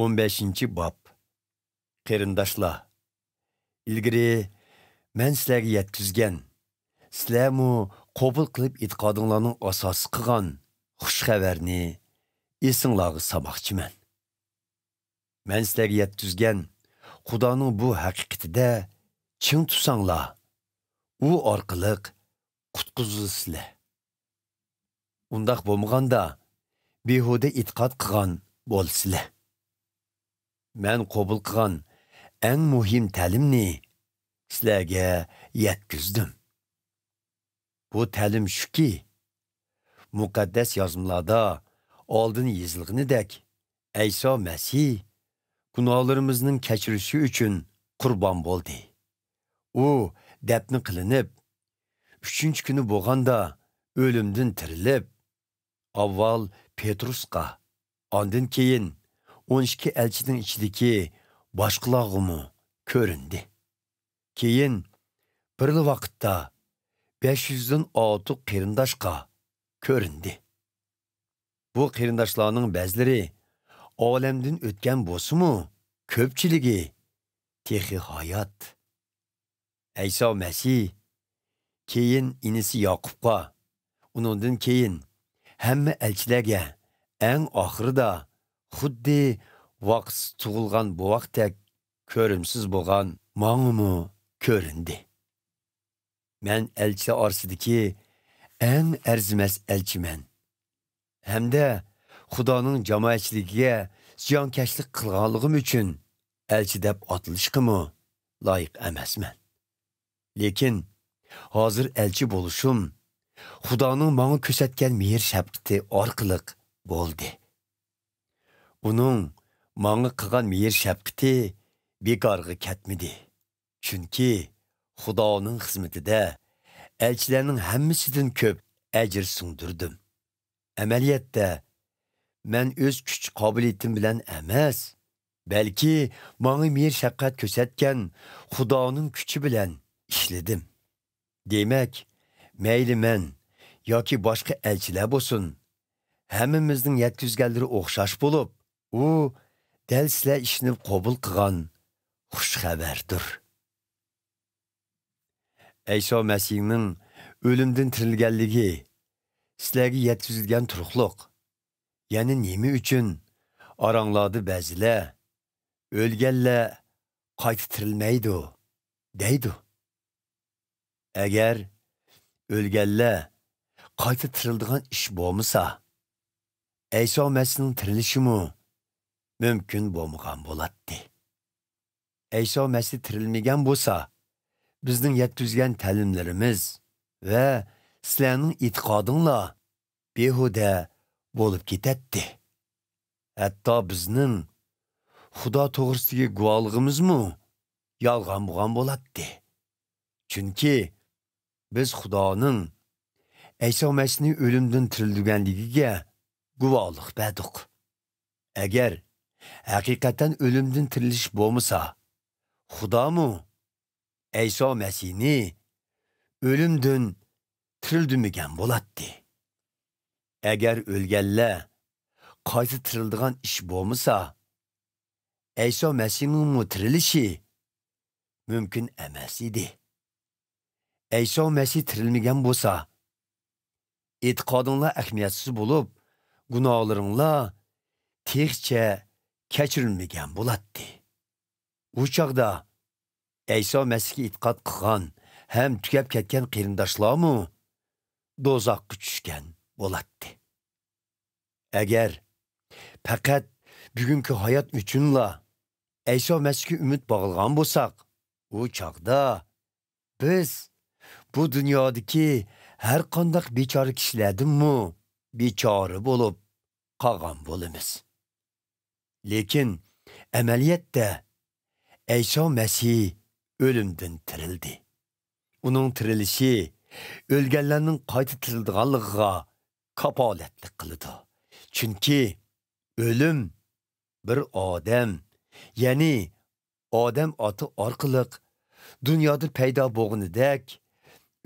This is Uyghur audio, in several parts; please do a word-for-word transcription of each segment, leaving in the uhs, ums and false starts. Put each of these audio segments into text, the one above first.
ئون بەشىنچى باب. قېرىنداشلار، ئىلگىرى مەن سىلەرگە يەتكۈزگەن، سىلەرمۇ قوبۇل قىلىپ ئېتىقادىڭلارنىڭ ئاساسى قىلغان خۇش خەۋەرنى ئېسىڭلارغا سالماقچىمەن. مەن سىلەرگە يەتكۈزگەن خۇدانىڭ بۇ ھەقىقىتىدە چىڭ تۇرساڭلار، ئۇ ئارقىلىق قۇتقۇزۇلىسىلەر. ئۇنداق بولمىغاندا، بىھۇدە ئېتىقاد قىلغان بولىسىلەر. مەن قوبۇل قىلغان ئەڭ مۇھىم تەلىمنى سىلەرگە يەتكۈزدۈم. بۇ تەلىم شۇكى، مۇقەددەس يازمىلاردا ئالدىن يېزىلغىنىدەك، ئەيسا مەسىھ گۇناھلىرىمىزنىڭ كەچۈرۈشى ئۈچۈن قۇربان بولدى. ئۇ دەپنە قىلىنىپ، ئۈچىنچى كۈنى بولغاندا ئۆلۈمدىن تىرىلىپ، ئاۋۋال پېترۇسقا، ئاندىن كېيىن ئون ئىككى ئەلچىنىڭ ئىچىدىكى باشقىلارغىمۇ كۆرۈندى. كېيىن بىرلا ۋاقىتتا بەش يۈزدىن ئارتۇق قېرىنداشقا كۆرۈندى. بۇ قېرىنداشلارنىڭ بەزىلىرى ئالەمدىن ئۆتكەن بولسىمۇ، كۆپچىلىكى تېخى ھايات. ئەيسا مەسىھ كېيىن ئىنىسى ياقۇپقا، ئۇنىڭدىن كېيىن ھەممە ئەلچىلەرگە، ئەڭ ئاخىرىدا خۇددى ۋاقىتسىز تۇغۇلغان بوۋاقتەك كۆرۈمسىز بولغان ماڭىمۇ كۆرۈندى. مەن ئەلچىلەر ئارىسىدىكى ئەڭ ئەرزىمەس ئەلچىمەن. ھەمدە خۇدانىڭ جامائەتچىلىكىگە زىيانكەشلىك قىلغانلىقىم ئۈچۈن ئەلچى دەپ ئاتىلىشقىمۇ لايىق ئەمەسمەن. لېكىن ھازىر ئەلچى بولۇشۇم خۇدانىڭ ماڭا كۆرسەتكەن مېھىر-شەپقىتى ئارقىلىق بولدى. ئۇنىڭ ماڭا قىلغان مېھىر-شەپقىتى بىكارغا كەتمىدى. چۈنكى خۇدانىڭ خىزمىتىدە ئەلچىلەرنىڭ ھەممىسىدىن كۆپ ئەجىر سىڭدۈردۈم. ئەمەلىيەتتە، مەن ئۆز كۈچ-قابىلىيىتىم بىلەن ئەمەس، بەلكى ماڭا مېھىر-شەپقەت كۆرسەتكەن خۇدانىڭ كۈچى بىلەن ئىشلىدىم. دېمەك، مەيلى مەن ياكى باشقا ئەلچىلەر بولسۇن، ھەممىمىزنىڭ يەتكۈزگەنلىرى ئوخشاش بولۇپ، ئۇ دەل سىلەر ئىشىنىپ قوبۇل قىلغان خۇش خەۋەردۇر. ئەيسا مەسىھنىڭ ئۆلۈمدىن تىرىلگەنلىكى سىلەرگە يەتكۈزۈلگەن تۇرۇقلۇق. يەنە نېمە ئۈچۈن ئاراڭلاردا بەزىلەر «ئۆلگەنلەر قايتا تىرىلمەيدۇ» دەيدۇ؟ ئەگەر ئۆلگەنلەر قايتا تىرىلىدىغان ئىش بولمىسا، ئەيسا مەسىھنىڭ تىرىلىشىمۇ مۇمكىن بولمىغان بولاتتى. ئەيسا مەسىھ تىرىلمىگەن بولسا، بىزنىڭ يەتكۈزگەن تەلىملىرىمىز ۋە سىلەرنىڭ ئېتىقادىڭلار بىھۇدە بولۇپ كېتەتتى. ھەتتا بىزنىڭ خۇدا توغرىسىدىكى گۇۋاھلىقىمىزمۇ يالغان بولغان بولاتتى. چۈنكى بىز خۇدانىڭ ئەيسا مەسىھنى ئۆلۈمدىن تىرىلدۈرگەنلىكىگە گۇۋاھلىق بەردۇق. ئەگەر ھەقىقەتەن ئۆلۈمدىن تىرىلىش بولمىسا، خۇدامۇ ئەيسا مەسىھنى ئۆلۈمدىن تىرىلدۈرمىگەن بولاتتى. ئەگەر ئۆلگەنلەر قايتا تىرىلىدىغان ئىش بولمىسا، ئەيسا مەسىھنىڭمۇ تىرىلىشى مۇمكىن ئەمەس ئىدى. ئەيسا مەسىھ تىرىلمىگەن بولسا، ئېتىقادىڭلار ئەھمىيەتسىز بولۇپ، گۇناھلىرىڭلار تېخىچە كەچۈرۈلمىگەن بولاتتى. ئۇ چاغدا ئەيسا مەسىھكە ئېتىقاد قىلغان ھەم تۈگەپ كەتكەن قېرىنداشلارمۇ دوزاخقا چۈشكەن بولاتتى. ئەگەر پەقەت بۈگۈنكى ھايات ئۈچۈنلا ئەيسا مەسىھكە ئۈمىد باغلىغان بولساق، ئۇ چاغدا بىز بۇ دۇنيادىكى ھەر قانداق بىچارە كىشىلەردىنمۇ بىچارە بولۇپ قالغان بولىمىز. لېكىن ئەمەلىيەتتە ئەيسا مەسىھ ئۆلۈمدىن تىرىلدى. ئۇنىڭ تىرىلىشى ئۆلگەنلەرنىڭ قايتا تىرىلىدىغانلىقىغا كاپالەتلىك قىلىدۇ. چۈنكى ئۆلۈم بىر ئادەم، يەنى ئادەم ئاتا ئارقىلىق دۇنيادا پەيدا بولغىنىدەك،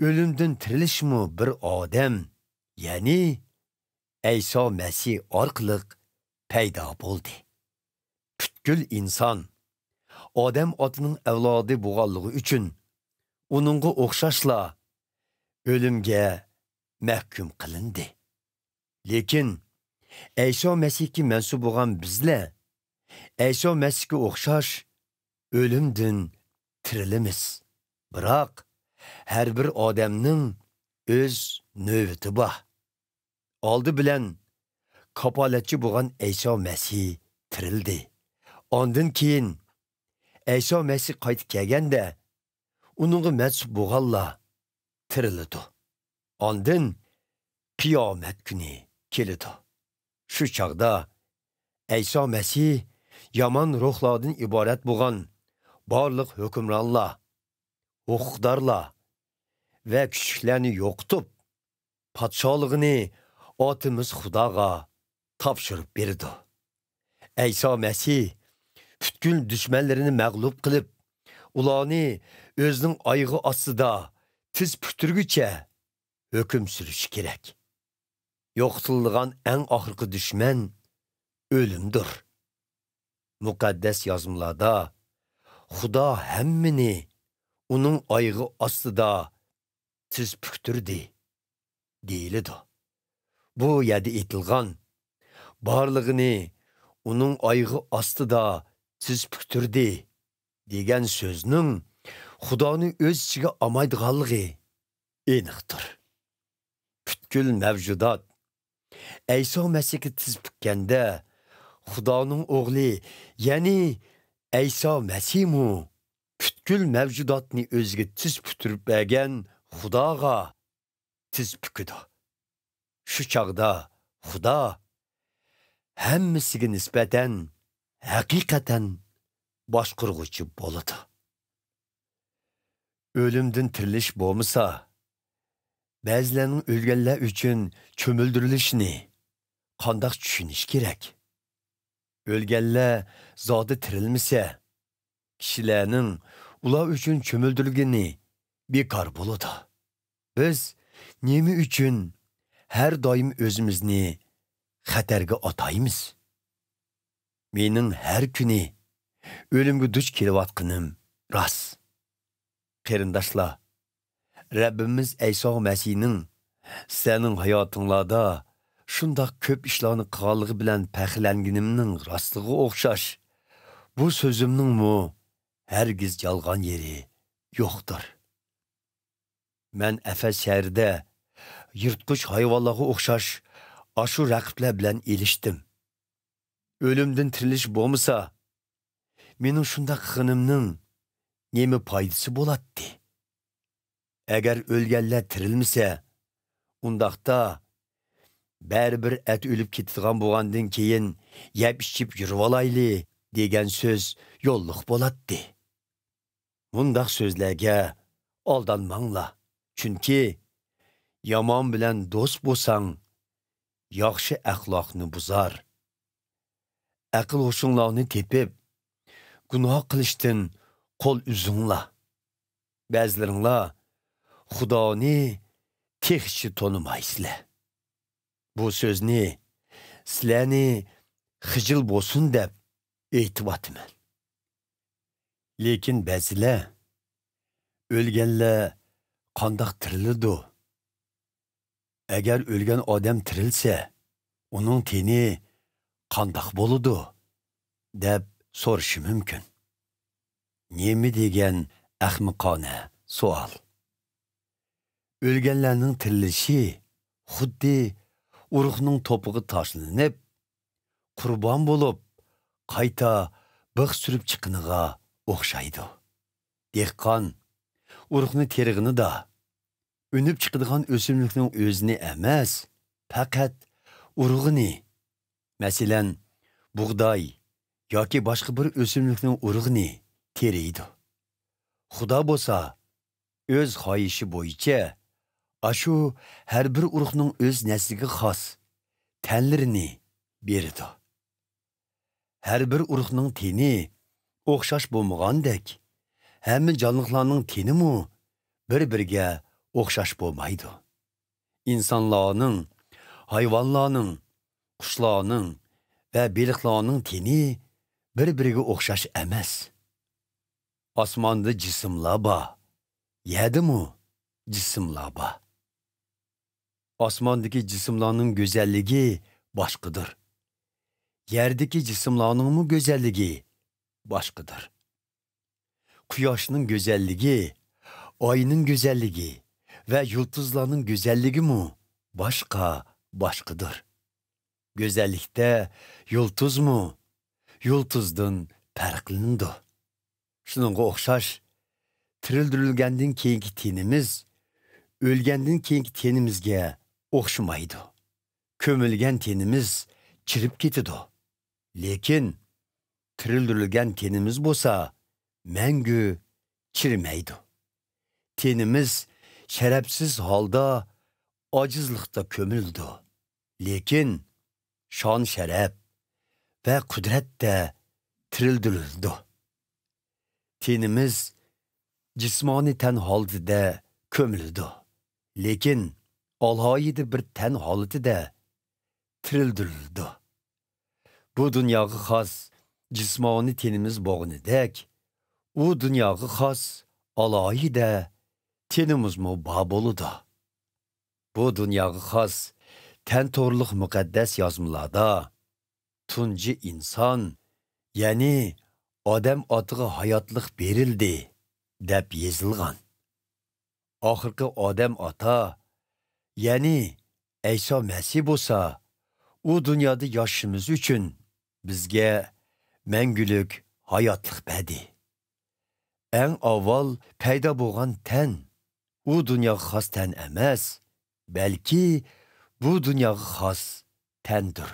ئۆلۈمدىن تىرىلىشمۇ بىر ئادەم، يەنى ئەيسا مەسىھ ئارقىلىق پەيدا بولدى. پۈت پۈتكۈل ئىنسان ئادەم ئاتىنىڭ ئەۋلادى بولغانلىقى ئۈچۈن، ئۇنىڭغا ئوخشاشلا ئۆلۈمگە مەھكۇم قىلىندى. لېكىن ئەيسا مەسىھكە مەنسۇپ بولغان بىزلەر ئەيسا مەسىھكە ئوخشاش ئۆلۈمدىن تىرىلىمىز. بىراق، ھەر بىر ئادەمنىڭ ئۆز نۆۋىتى بار. ئالدى بىلەن كاپالەتچى بولغان ئەيسا مەسىھ تىرىلدى. ئاندىن كېيىن ئەيسا مەسىھ قايتىپ كەلگەندە، ئۇنىڭغا مەنسۇپ بولغانلار تىرىلىدۇ. ئاندىن قىيامەت كۈنى كېلىدۇ. شۇ چاغدا ئەيسا مەسىھ يامان روھلاردىن ئىبارەت بولغان بارلىق ھۆكۈمرانلار، ھوقۇقدارلار ۋە كۈچلۈكلەرنى يوقىتىپ، پادىشاھلىقىنى ئاتىمىز خۇداغا تاپشۇرۇپ بېرىدۇ. ئەيسا مەسىھ پۈتكۈل دۈشمەنلىرىنى مەغلۇپ قىلىپ، ئۇلارنى ئۆزىنىڭ ئايىغى ئاستىدا تىز پۈكتۈرگۈچە ھۆكۈم سۈرۈشى كېرەك. يوقىتىلىدىغان ئەڭ ئاخىرقى دۈشمەن ئۆلۈمدۇر. مۇقەددەس يازمىلاردا «خۇدا ھەممىنى ئۇنىڭ ئايىغى ئاستىدا تىز پۈكتۈردى» دېيىلىدۇ. بۇ يەردە ئېيتىلغان «بارلىقىنى ئۇنىڭ ئايىغى ئاستىدا تىز پۈكتۈردى» دېگەن سۆزنىڭ خۇدانى ئۆز ئىچىگە ئالمايدىغانلىقى ئېنىقتۇر. پۈتكۈل مەۋجۇدات ئەيسا مەسىھكە تىز پۈككەندە، خۇدانىڭ ئوغلى، يەنى ئەيسا مەسىھمۇ پۈتكۈل مەۋجۇداتنى ئۆزىگە تىز پۈكتۈرۈپ بەرگەن خۇداغا تىز پۈكىدۇ. شۇ چاغدا خۇدا ھەممىسىگە نىسبەتەن ھەقىقەتەن باشقۇرغۇچى بولىدۇ. ئۆلۈمدىن تىرىلىش بولمىسا، بەزىلەرنىڭ ئۆلگەنلەر ئۈچۈن چۆمۈلدۈرۈلۈشىنى قانداق چۈشىنىش كېرەك؟ ئۆلگەنلەر زادى تىرىلمىسە، كىشىلەرنىڭ ئۇلار ئۈچۈن چۆمۈلدۈرۈلگىنى بىكار بولىدۇ. بىز نېمە ئۈچۈن ھەر دائىم ئۆزىمىزنى خەتەرگە ئاتايمىز؟ مېنىڭ ھەر كۈنى ئۆلۈمگە دۇچ كېلىۋاتقىنىم راست. قېرىنداشلار، رەببىمىز ئەيسا مەسىھنىڭ سىلەرنىڭ ھاياتىڭلاردا شۇنداق كۆپ ئىشلارنى قىلغانلىقى بىلەن پەخىرلەنگىنىمنىڭ راستلىقىغا ئوخشاش، بۇ سۆزۈمنىڭمۇ ھەرگىز يالغان يېرى يوقتۇر. مەن ئەفەس شەھىرىدە يىرتقۇچ ھايۋانلارغا ئوخشاش ئاشۇ رەقىبلەر بىلەن ئېلىشتىم. ئۆلۈمدىن تىرىلىش بولمىسا، مېنىڭ شۇنداق قىلغىنىمنىڭ نېمە پايدىسى بولاتتى؟ ئەگەر ئۆلگەنلەر تىرىلمىسە، ئۇنداقتا بەرىبىر ئەتە ئۆلۈپ كېتىدىغان بولغاندىن كېيىن يەپ ئىچىپ يۈرۈۋالايلى دېگەن سۆز يوللۇق بولاتتى. مۇنداق سۆزلەرگە ئالدانماڭلار، چۈنكى يامان بىلەن دوست بولساڭ، ياخشى ئەخلاقنى بۇزار. ئەقىل ھوشۇڭلارنى تېپىپ، گۇناھ قىلىشتىن قول ئۈزۈڭلار. بەزىلىرىڭلار خۇدانى تېخىچە تونۇمايسىلەر. بۇ سۆزنى سىلەرنى خىجىل بولسۇن دەپ ئېيتىۋاتىمەن. لېكىن بەزىلەر، «ئۆلگەنلەر قانداق تىرىلىدۇ؟ ئەگەر ئۆلگەن ئادەم تىرىلسە، ئۇنىڭ تېنى قانداق بولىدۇ؟» دەپ سورىشى مۇمكىن. نېمە دېگەن ئەخمىقانە سوئال! ئۆلگەنلەرنىڭ تىرىلىشى خۇددى ئۇرۇقنىڭ توپىغا تاشلىنىپ، قۇربان بولۇپ، قايتا بىخ سۈرۈپ چىققىنىغا ئوخشايدۇ. دېھقان ئۇرۇقنى تېرىغىنىدا، ئۈنۈپ چىقىدىغان ئۆسۈملۈكنىڭ ئۆزىنى ئەمەس، پەقەت ئۇرۇقىنى، مەسىلەن، بۇغداي ياكى باشقا بىر ئۆسۈملۈكنىڭ ئۇرۇقىنى تېرىيدۇ. خۇدا بولسا ئۆز خاھىشى بويىچە ئاشۇ ھەر بىر ئۇرۇقنىڭ ئۆز نەسلىگە خاس تەنلىرىنى بېرىدۇ. ھەر بىر ئۇرۇقنىڭ تېنى ئوخشاش بولمىغاندەك، ھەممە جانلىقلارنىڭ تېنىمۇ بىر-بىرىگە ئوخشاش بولمايدۇ. ئىنسانلارنىڭ، ھايۋانلارنىڭ، قۇشلارنىڭ ۋە بېلىقلارنىڭ تېنى بىر-بىرىگە ئوخشاش ئەمەس. ئاسماندا جىسىملار بار، يەردىمۇ جىسىملار بار. ئاسماندىكى جىسىملارنىڭ گۈزەللىكى باشقىدۇر. يەردىكى جىسىملارنىڭمۇ گۈزەللىكى باشقىدۇر. قۇياشنىڭ گۈزەللىكى، ئاينىڭ گۈزەللىكى ۋە يۇلتۇزلارنىڭ گۈزەللىكىمۇ باشقا-باشقىدۇر. گۈزەللىكتە يۇلتۇزمۇ يۇلتۇزدىن پەرقلىنىدۇ. شۇنىڭغا ئوخشاش، تىرىلدۈرۈلگەندىن كېيىنكى تېنىمىز ئۆلگەندىن كېيىنكى تېنىمىزگە ئوخشىمايدۇ. كۆمۈلگەن تېنىمىز چىرىپ كېتىدۇ. لېكىن تىرىلدۈرۈلگەن تېنىمىز بولسا مەڭگۈ چىرىمەيدۇ. تېنىمىز شەرەپسىز ھالدا ئاجىزلىقتا كۆمۈلىدۇ. لېكىن شان-شەرەپ ۋە قۇدرەتتە تىرىلدۈرۈلىدۇ. تېنىمىز جىسمانىي تەن ھالىتىدە كۆمۈلىدۇ. لېكىن ئالاھىدە بىر تەن ھالىتىدە تىرىلدۈرۈلىدۇ. بۇ دۇنياغا خاس جىسمانىي تېنىمىز بولغىنىدەك، ئۇ دۇنياغا خاس ئالاھىدە تېنىمىزمۇ بار بولىدۇ. بۇ دۇنياغا خاس تەن توغرىلىق مۇقەددەس يازمىلاردا تۇنجى ئىنسان، يەنى ئادەم ئاتىغا ھاياتلىق بېرىلدى، دەپ يېزىلغان. ئاخىرقى ئادەم ئاتا، يەنى ئەيسا مەسىھ بولسا، ئۇ دۇنيادا ياشىشىمىز ئۈچۈن بىزگە مەڭگۈلۈك ھاياتلىق بەردى. ئەڭ ئاۋۋال پەيدا بولغان تەن، ئۇ دۇنياغا خاس تەن ئەمەس، بەلكى بۇ دۇنياغا خاس تەندۇر.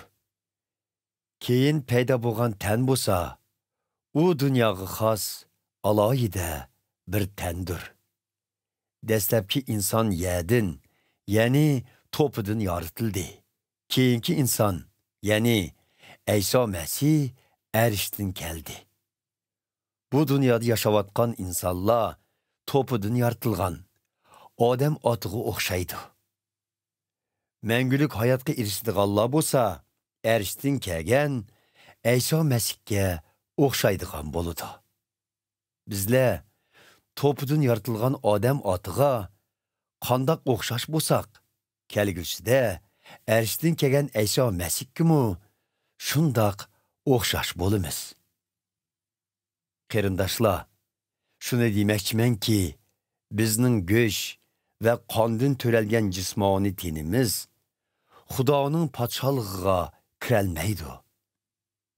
كېيىن پەيدا بولغان تەن بولسا، ئۇ دۇنياغا خاس ئالاھىدە بىر تەندۇر. دەسلەپكى ئىنسان يەردىن، يەنى توپىدىن يارىتىلدى. كېيىنكى ئىنسان، يەنى ئەيسا مەسىھ ئەرشتىن كەلدى. بۇ دۇنيادا ياشاۋاتقان ئىنسانلار توپىدىن يارىتىلغان ئادەم ئاتىغا ئوخشايدۇ. مەڭگۈلۈك ھاياتقا ئېرىشىدىغانلار بولسا، ئەرشتىن كەلگەن ئەيسا مەسىھكە ئوخشايدىغان بولىدۇ. بىزلەر توپىدىن يارىتىلغان ئادەم ئاتىغا قانداق ئوخشاش بولساق، كەلگۈسىدە ئەرشتىن كەلگەن ئەيسا مەسىھكىمۇ شۇنداق ئوخشاش بولىمىز. قېرىنداشلار، شۇنى دېمەكچىمەنكى، بىزنىڭ گۆش ۋە قاندىن تۆرەلگەن جىسمانىي تېنىمىز خۇدانىڭ پادىشاھلىقىغا كىرەلمەيدۇ.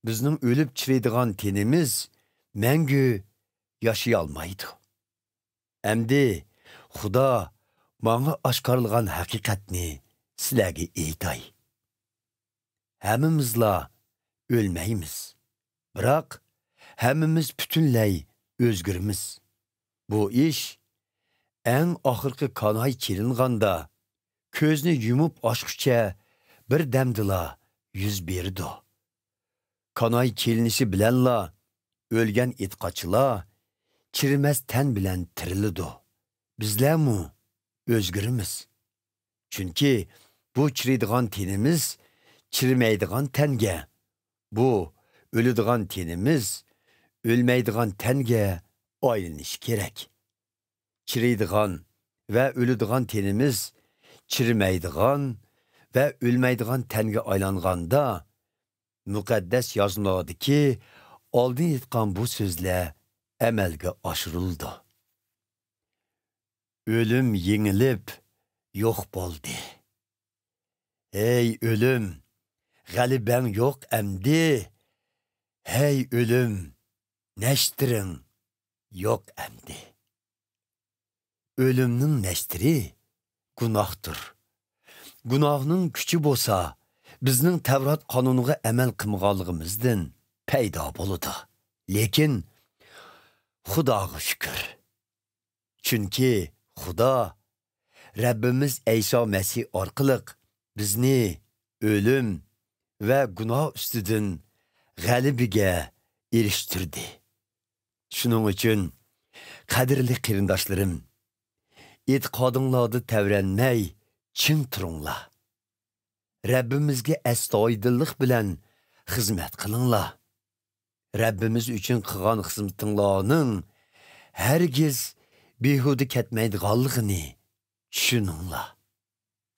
بىزنىڭ ئۆلۈپ چىرىيدىغان تېنىمىز مەڭگۈ ياشىيالمايدۇ. ئەمدى خۇدا ماڭا ئاشكارىلىغان ھەقىقەتنى سىلەرگە ئېيتاي. ھەممىمىزلا ئۆلمەيمىز. بىراق، ھەممىمىز پۈتۈنلەي ئۆزگىرىمىز. بۇ ئىش ئەڭ ئاخىرقى كاناي چېلىنغاندا، كۆزنى يۇمۇپ ئاچقۇچە بىر دەمدىلا يۈز بېرىدۇ. كاناي چېلىنىشى بىلەنلا ئۆلگەن ئېتىقادچىلار چىرىمەس تەن بىلەن تىرىلىدۇ. بىزلەرمۇ ئۆزگىرىمىز. چۈنكى بۇ چىرىيدىغان تېنىمىز چىرىمەيدىغان تەنگە، بۇ ئۆلىدىغان تېنىمىز ئۆلمەيدىغان تەنگە ئايلىنىشى كېرەك. چىرىيدىغان ۋە ئۆلىدىغان تېنىمىز چىرىمەيدىغان ۋە ئۆلمەيدىغان تەنگە ئايلانغاندا، مۇقەددەس يازمىلاردىكى ئالدىن ئېيتقان بۇ سۆزلەر ئەمەلگە ئاشۇرۇلىدۇ. ئۆلۈم يېڭىلىپ يوق بولدى. ھەي ئۆلۈم، غەلىبەڭ يوق ئەمدى. ھەي ئۆلۈم، نەشتىرىڭ يوق ئەمدى. ئۆلۈمنىڭ نەشتىرى گۇناھتۇر. گۇناھنىڭ كۈچى بولسا، بىزنىڭ تەۋرات قانۇنىغا ئەمەل قىلمىغانلىقىمىزدىن پەيدا بولىدۇ. لېكىن خۇداغا شۈكۈر. چۈنكى خۇدا، رەببىمىز ئەيسا مەسىھ ئارقىلىق بىزنى ئۆلۈم ۋە گۇناھ ئۈستىدىن غەلىبىگە ئېرىشتۈردى. شۇنىڭ ئۈچۈن، قەدىرلىك قېرىنداشلىرىم، ئېتىقادىڭلاردا تەۋرەنمەي چىڭ تۇرۇڭلار. رەببىمىزگە ئەستايىدىللىق بىلەن خىزمەت قىلىڭلار. رەببىمىز ئۈچۈن قىلغان خىزمىتىڭلارنىڭ ھەرگىز بىھۇدە كەتمەيدىغانلىقىنى چۈشىنىڭلار.